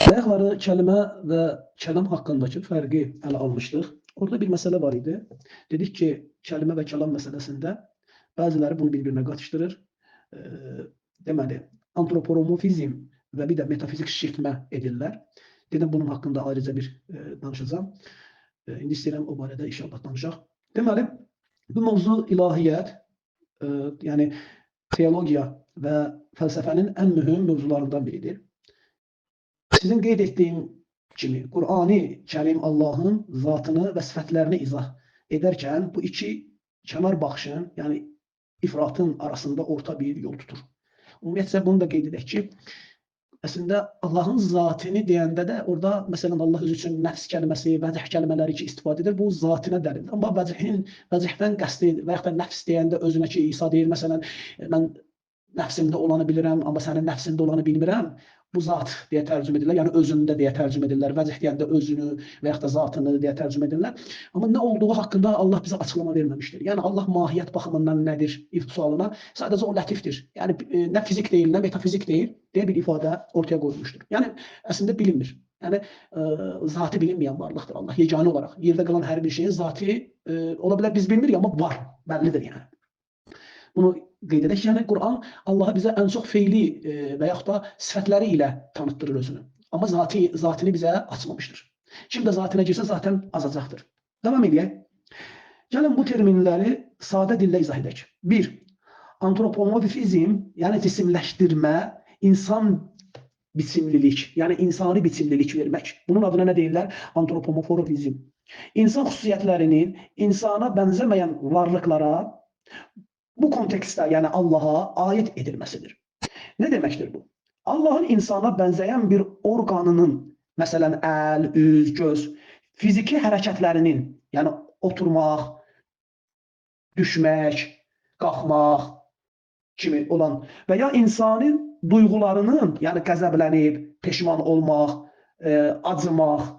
Bayaqları kəlmə və kəlam haqqındakı fərqi ələ almışdıq. Orada bir məsələ var idi. Dedik ki, kəlmə və kəlam məsələsində bəziləri bunu bir-birinə qatışdırır. Deməli, antropomorfizm və bir də metafizik şişirtmə edirlər. Dedim, bunun haqqında ayrıca bir danışacağam. İndi istəyirəm o barədə inşallah danışaq. Deməli, bu mövzu ilahiyyət, yəni teologiya və fəlsəfənin ən mühüm mövzularından biridir. Sizin qeyd etdiyim kimi, Qurani Kərim Allahın zatını və sifətlərini izah edərkən bu iki kənar baxışın, yəni ifratın arasında orta bir yol tutur. Ümumiyyətcə, bunu da qeyd edək ki, əslində Allahın zatını deyəndə də orada məsələn Allah özü üçün nəfs kəlməsi, vəcih kəlmələri ki istifadə edir, bu zatinə dəlildir. Amma vəcihdən qəsdi və yaxud da nəfs deyəndə özünə ki İsa deyir, məsələn, mən nəfsimdə olanı bilirəm, amma sənin nəfsində olanı bilmirəm. Bu zat deyə tərcümə edirlər, yəni özündə deyə tərcümə edirlər. Vəcih deyəndə özünü və yaxud da zatını deyə tərcümə edirlər. Amma nə olduğu haqqında Allah bizə açıqlama verməmişdir. Yəni Allah mahiyyət baxımından nədir sualına sadəcə o lətifdir. Yəni nə fizik deyil, nə metafizik deyil deyə bir ifadə ortaya qoyulmuşdur. Yəni əslində bilinmir. Yəni zatı bilinməyən varlıqdır Allah yeganə olaraq. Yerdə qalan hər bir şeyin zatı ola bilər biz bilmirik, amma var, bəllidir yəni. Bunu qeyd edək ki, yəni Quran Allahı bizə ən çox feili və yaxud da sifətləri ilə tanıtdırır özünü. Amma zatını bizə açmamışdır. Kim də zatına girsə zaten azacaqdır. Davam edək. Gəlin bu terminləri sadə dillə izah edək. 1. Antropomorfizm, yəni cisimləşdirmə, insan biçimlilik, yəni insani biçimlilik vermək. Bunun adına nə deyirlər? Antropomorfizm. İnsan xüsusiyyətlərinin insana bənzəməyən varlıqlara bu kontekstdə, yəni Allaha aid edilməsidir. Nə deməkdir bu? Allahın insana bənzəyən bir orqanının, məsələn, əl, üz, göz, fiziki hərəkətlərinin, yəni oturmaq, düşmək, qalxmaq kimi olan və ya insanın duyğularının, yəni qəzəblənib, peşman olmaq, acımaq,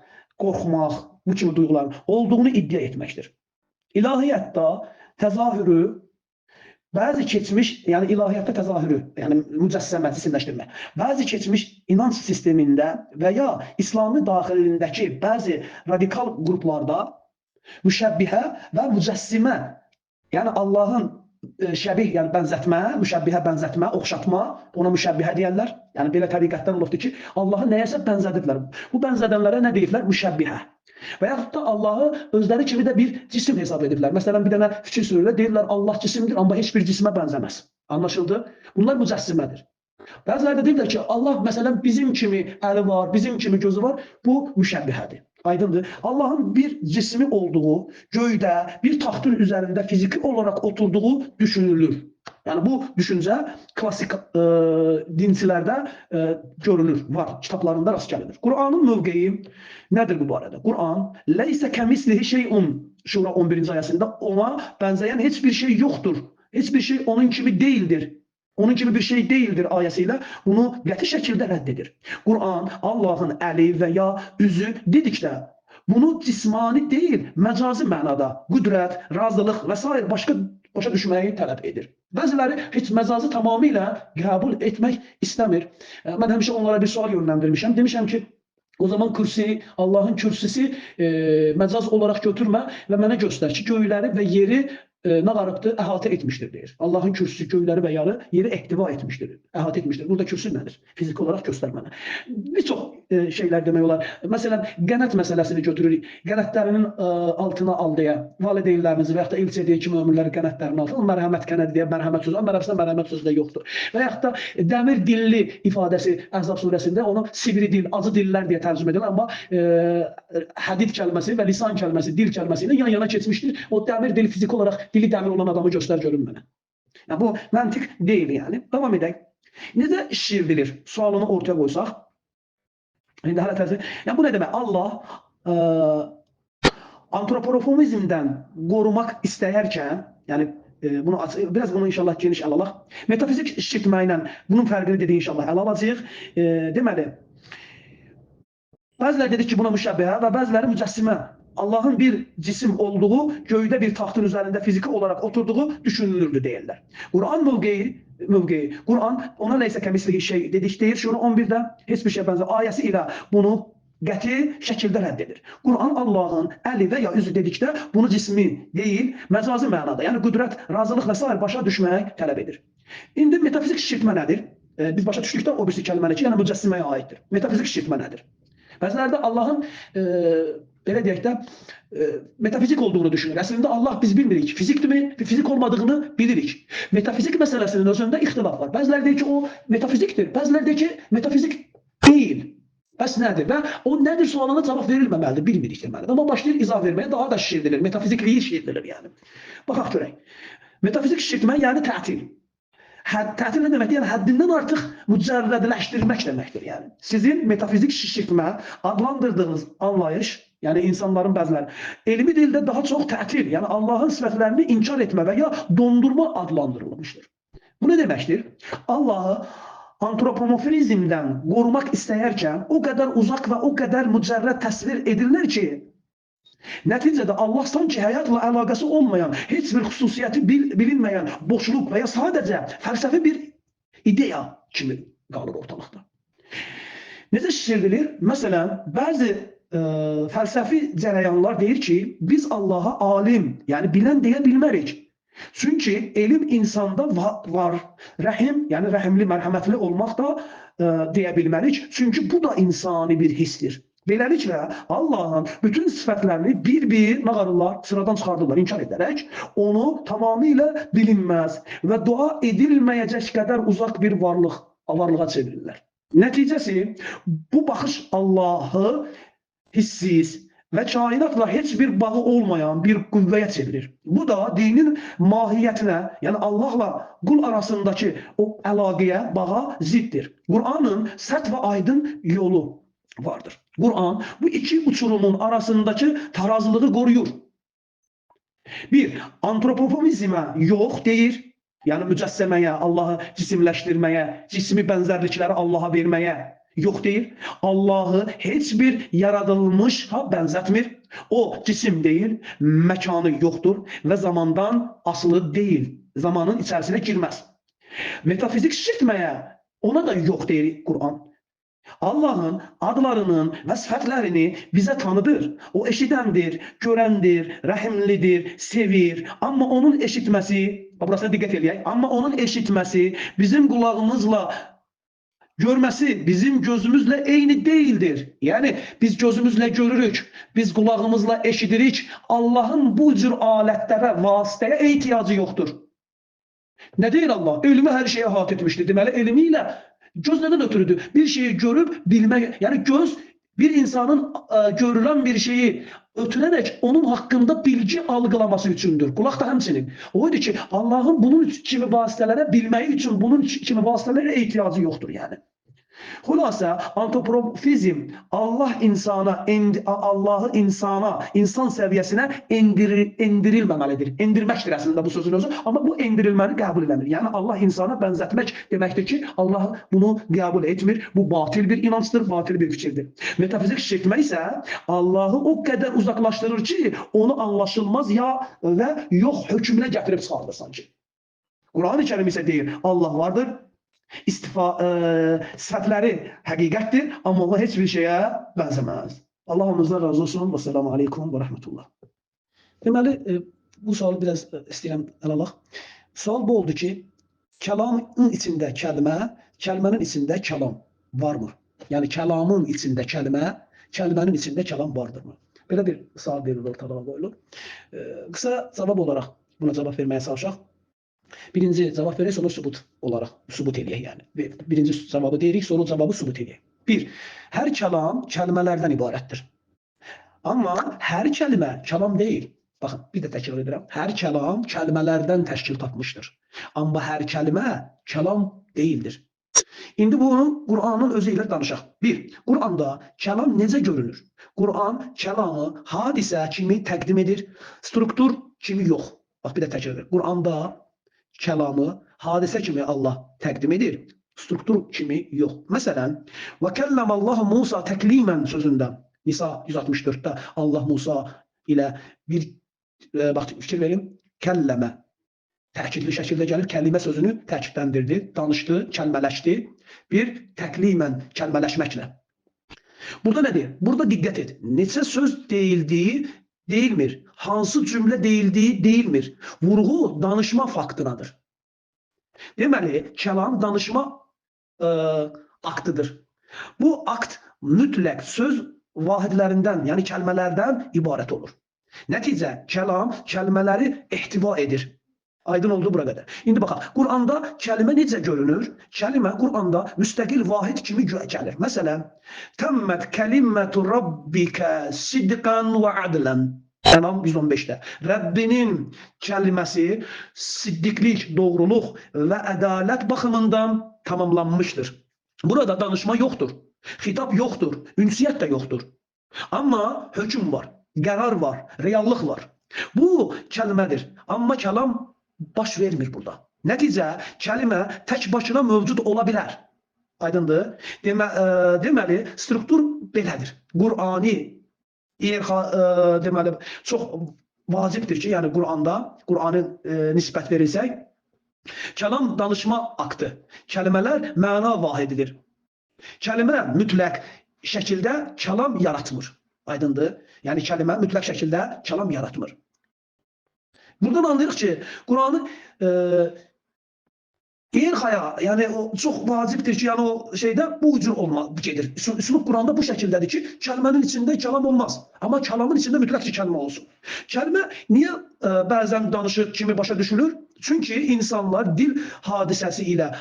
qorxmaq, bu kimi duyğuların olduğunu iddia etməkdir. İlahiyyatda təzahürü bəzi keçmiş, yəni ilahiyyatda təzahürü, yəni mücəssəmə, cisimləşdirmə, bəzi keçmiş inanc sistemində və ya İslami daxilindəki bəzi radikal qruplarda müşəbbihə və mücəssimə, yəni Allahın şəbih, yəni bənzətmə, müşəbbihə bənzətmə, oxşatma, ona müşəbbihə deyərlər. Yəni belə təriqətlər olubdur ki, Allahı nəyəsə bənzədiblər. Bu bənzədənlərə nə deyiblər? Müşəbbihə. Və yaxud da Allahı özləri kimi də bir cisim hesab ediblər. Məsələn, bir dənə fikir sürürlər, deyirlər Allah cisimdir, amma heç bir cismə bənzəməz. Anlaşıldı? Bunlar mücəssimədir. Bəziləri də deyirlər ki, Allah məsələn bizim kimi əli var, bizim kimi gözü var, bu müşəbbihədir. Aydındır. Allahın bir cismi olduğu, göydə, bir taxtın üzərində fiziki olaraq oturduğu düşünülür. Yəni bu düşüncə klassik dinçilərdə görünür, var, kitablarında rast gəlinir. Qur'anın mövqeyi nədir bu barədə? Qur'an leysə kəmislihi şeyun Şura 11-ci ayəsində ona bənzəyən heç bir şey yoxdur. Heç bir şey onun kimi deyildir. Onun kimi bir şey deyildir ayəsi ilə bunu qəti şəkildə rədd edir. Qur'an Allahın əli və ya üzü dedikdə bunu cismani deyil, məcazi mənada qüdrət, razılıq və sair başqa başa düşməyi tələb edir. Bəziləri heç məcazi tamamilə qəbul etmək istəmir. Mən həmişə onlara bir sual yönləndirmişəm. Demişəm ki, o zaman kürsi, Allahın kürsüsü məcaz olaraq götürmə və mənə göstər ki, göyləri və yeri nə qarıbdır? Əhatə etmişdir, deyir. Allahın kürsüsü göyləri və yeri ehtiva etmişdir, əhatə etmişdir. Burada kürsü nədir? Fiziki olaraq göstər mənə. Bir çox şeylər demək olar. Məsələn, qənət məsələsini götürürük. Qənətlərinin altına al deyə valideynlərinizi və yaxud da elçi deyə kimi ömürləri qənətlərinin altına, mərhəmət qənədi deyə mərhəmət sözü, amma mərhəmət mərhəmət sözü də yoxdur. Və yaxud da dəmir dilli ifadəsi Əhzab surəsində onu sivri dil, acı dillər deyə tərcümə edilir, amma hədid kəlməsi və lisan kəlməsi, dil kəlməsi ilə yan-yana keçmişdir. O dəmir dil fiziki olaraq dili dəmir olan adamı göstər görün mənə. Yəni, bu məntiq deyil yəni. Davam edək. Necə şişirilir? Sualını ortaya qoysaq. İndi hələ təzə. Yəni bu nə demək? Allah antropomorfizmdən qorumaq istəyərkən, yəni bunu biraz bunu inşallah geniş əl alaq. Metafizik şişirtmə ilə bunun fərqini dedik inşallah əl alacağıq. Deməli, bəziləri dedik ki, buna müşəbbihə və bəziləri mücəssimə. Allahın bir cisim olduğu, göydə bir taxtın üzərində fiziki olaraq oturduğu düşünülürdü deyirlər. Quran mövqeyi mövqeyi. Quran ona leysə kəmislihi şey dedik, deyir Şura 11-də heç bir şeyə bənzər ayəsi ilə bunu qəti şəkildə rədd edir. Quran Allahın əli və ya üzü dedikdə bunu cismi deyil, məcazi mənada, yəni qüdrət, razılıq və sair başa düşmək tələb edir. İndi metafizik şişirtmə nədir? Biz başa düşdükdə o birisi kəlməni ki, yəni mücəssiməyə aiddir. Metafizik şişirtmə nədir? Bəziləri də Allahın belə deyək də metafizik olduğunu düşünür. Əslində Allah biz bilmirik. Fizikdirmi? Fizik olmadığını bilirik. Metafizik məsələsinin özündə ixtilaf var. Bəziləri deyir ki, o metafizikdir. Bəziləri deyir ki, metafizik deyil. Bəs nədir? Və o nədir sualına cavab verilməməlidir, bilmirik deməli. Amma başlayır izah verməyə, daha da şişirdilir. Metafizikliyi şişirdilir yəni. Baxaq görək. Metafizik şişirtmə yəni tətil. Tətil nə deməkdir? Yəni həddindən artıq mücərrədləşdirmək deməkdir. Yəni sizin metafizik şişirtmə adlandırdığınız anlayış, yəni insanların bəziləri elmi dildə daha çox tətil, yəni Allahın sifətlərini inkar etmə və ya dondurma adlandırılmışdır. Bu nə deməkdir? Allahı antropomorfizmdən qorumaq istəyərkən o qədər uzaq və o qədər mücərrəd təsvir edirlər ki, nəticədə Allah sanki həyatla əlaqəsi olmayan, heç bir xüsusiyyəti bilinməyən boşluq və ya sadəcə fəlsəfi bir ideya kimi qalır ortalıqda. Necə şişirdilir? Məsələn, bəzi fəlsəfi cərəyanlar deyir ki, biz Allaha alim, yəni bilən deyə bilmərik. Çünki elm insanda var, rəhim, yəni rəhimli, mərhəmətli olmaq da deyə bilmərik. Çünki bu da insani bir hissdir. Beləliklə, Allahın bütün sifətlərini bir-bir nə qarırlar, sıradan çıxardırlar, inkar edərək onu tamamilə bilinməz və dua edilməyəcək qədər uzaq bir varlığa çevirirlər. Nəticəsi, bu baxış Allahı hissiz və kainatla heç bir bağı olmayan bir qüvvəyə çevirir. Bu da dinin mahiyyətinə, yəni Allahla qul arasındakı o əlaqəyə, bağa ziddir. Qur'anın sərt və aydın yolu vardır. Quran bu iki uçurumun arasındakı tarazlığı qoruyur. Bir, antropomorfizmə yox deyir, yəni mücəssəməyə, Allahı cisimləşdirməyə, cismi bənzərlikləri Allaha verməyə yox deyir. Allahı heç bir yaradılmışa bənzətmir. O cisim deyil, məkanı yoxdur və zamandan asılı deyil. Zamanın içərisinə girməz. Metafizik şişirtməyə ona da yox deyir Quran. Allahın adlarının və sifətlərini bizə tanıdır. O eşidəndir, görəndir, rəhimlidir, sevir. Amma onun eşitməsi, burasına diqqət eləyək, amma onun eşitməsi bizim qulağımızla görməsi bizim gözümüzlə eyni deyildir. Yəni biz gözümüzlə görürük, biz qulağımızla eşidirik. Allahın bu cür alətlərə, vasitəyə ehtiyacı yoxdur. Nə deyir Allah? Elmi hər şeyə əhatə etmişdir. Deməli, elmi ilə göz nədən ötürüdür? Bir şeyi görüb bilmək, yəni göz bir insanın görülən bir şeyi ötürərək onun haqqında bilgi algılaması üçündür. Qulaq da həmçinin. O idi ki, Allahın bunun kimi vasitələrə bilməyi üçün bunun kimi vasitələrə ehtiyacı yoxdur yəni. Xülasə, antropomorfizm Allah insana, Allahı insana, insan səviyyəsinə endirilməməlidir. Endirməkdir əslində bu sözün özü, amma bu endirilməni qəbul eləmir. Yəni Allah insana bənzətmək deməkdir ki, Allah bunu qəbul etmir. Bu batil bir inancdır, batil bir fikirdir. Metafizik şişirtmə isə Allahı o qədər uzaqlaşdırır ki, onu anlaşılmaz ya və yox hökmünə gətirib çıxardır sanki. Quran-ı Kərim isə deyir, Allah vardır. Sifətləri həqiqətdir, amma Allah heç bir şeyə bənzəməz. Allah onunuzdan razı olsun. Və selamu aleykum və rəhmətullah. Deməli, bu sualı biraz istəyirəm əl alaq. Sual bu oldu ki, kəlamın içində kəlmə, kəlmənin içində kəlam varmı? Yəni, kəlamın içində kəlmə, kəlmənin içində kəlam vardırmı? Belə bir sual verilir, ortalığa qoyulur. Qısa cavab olaraq buna cavab verməyə çalışaq. Birinci cavab verək, sonra sübut olaraq sübut eləyək yəni. Birinci cavabı deyirik, sonra cavabı sübut eləyək. Bir, hər kəlam kəlmələrdən ibarətdir. Amma hər kəlmə kəlam deyil. Baxın, bir də təkrar edirəm. Hər kəlam kəlmələrdən təşkil tapmışdır. Amma hər kəlmə kəlam deyildir. İndi bunu Qur'anın özü ilə danışaq. Bir, Qur'anda kəlam necə görünür? Qur'an kəlamı hadisə kimi təqdim edir, struktur kimi yox. Bax, bir də təkrar edirəm. Qur'anda kəlamı hadisə kimi Allah təqdim edir, struktur kimi yox. Məsələn, və kəlləməllahu Musa təklimən sözündə Nisa 164-də Allah Musa ilə bir, bax, fikir verin, kəlləmə Təkidli şəkildə gəlir, kəlimə sözünü təkidləndirdi, danışdı, kəlmələşdi. Bir təqlimən kəlmələşməklə. Burada nədir? Burada diqqət et. Neçə söz deyildiyi deyilmir. Hansı cümlə deyildiyi deyilmir. Vurğu danışma faktınadır. Deməli, kəlam danışma aktıdır. Bu akt mütləq söz vahidlərindən, yəni kəlmələrdən ibarət olur. Nəticə, kəlam kəlmələri ehtiva edir. Aydın oldu bura qədər. İndi baxaq, Quranda kəlmə necə görünür? Kəlmə Quranda müstəqil vahid kimi gəlir. Məsələn, təmmət kəlimətu rabbikə sidqan və adlən. Ənam 115-də. Rəbbinin kəlməsi siddiqlik, doğruluq və ədalət baxımından tamamlanmışdır. Burada danışma yoxdur, xitab yoxdur, ünsiyyət də yoxdur. Amma hökm var, qərar var, reallıq var. Bu kəlmədir, amma kəlam baş vermir burada. Nəticə, kəlmə tək başına mövcud ola bilər. Aydındır? Deməli, struktur belədir. Qurani, deməli, çox vacibdir ki, yəni Quranda, Qurani nisbət verirsək, kəlam danışma aktı. Kəlmələr məna vahididir. Kəlmə mütləq şəkildə kəlam yaratmır. Aydındır? Yəni, kəlmə mütləq şəkildə kəlam yaratmır. Buradan anlayırıq ki, Quranı iyerxaya, yəni o çox vacibdir ki, yəni o şeydə bu cür gedir. Üslub Quranda bu şəkildədir ki, kəlmənin içində kəlam olmaz. Amma kəlamın içində mütləq ki, kəlmə olsun. Kəlmə niyə bəzən danışır kimi başa düşülür? Çünki insanlar dil hadisəsi ilə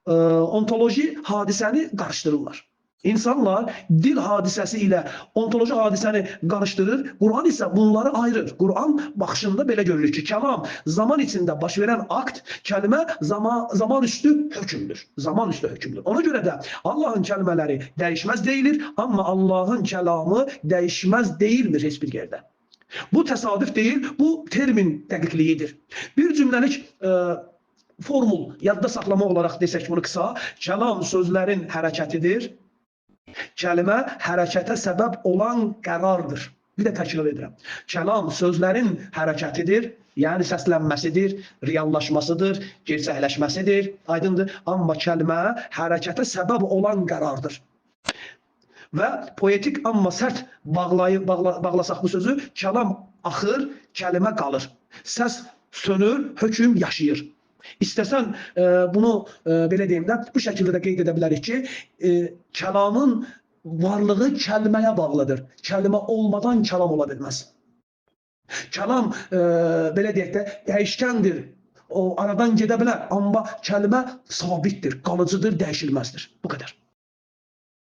ontoloji hadisəni qarışdırırlar. İnsanlar dil hadisəsi ilə ontoloji hadisəni qarışdırır. Quran isə bunları ayırır. Quran baxışında belə görürük ki, kəlam zaman içində baş verən akt, kəlmə zaman üstü hökmdür. Zaman üstü hökmdür. Ona görə də Allahın kəlmələri dəyişməz deyilir, amma Allahın kəlamı dəyişməz deyilmir heç bir yerdə. Bu təsadüf deyil, bu termin dəqiqliyidir. Bir cümləlik formul yadda saxlama olaraq desək bunu qısa, kəlam sözlərin hərəkətidir. Kəlmə hərəkətə səbəb olan qərardır. Bir də təkrar edirəm. Kəlam sözlərin hərəkətidir, yəni səslənməsidir, reallaşmasıdır, gerçəkləşməsidir, aydındır. Amma kəlmə hərəkətə səbəb olan qərardır. Və poetik amma sərt bağlasaq bu sözü, kəlam axır, kəlmə qalır. Səs sönür, hökm yaşayır. İstəsən bunu belə deyim də, bu şəkildə də qeyd edə bilərik ki, kəlamın varlığı kəlməyə bağlıdır. Kəlmə olmadan kəlam ola bilməz. Kəlam, belə deyək də, dəyişkəndir, o aradan gedə bilər, amma kəlmə sabitdir, qalıcıdır, dəyişilməzdir. Bu qədər.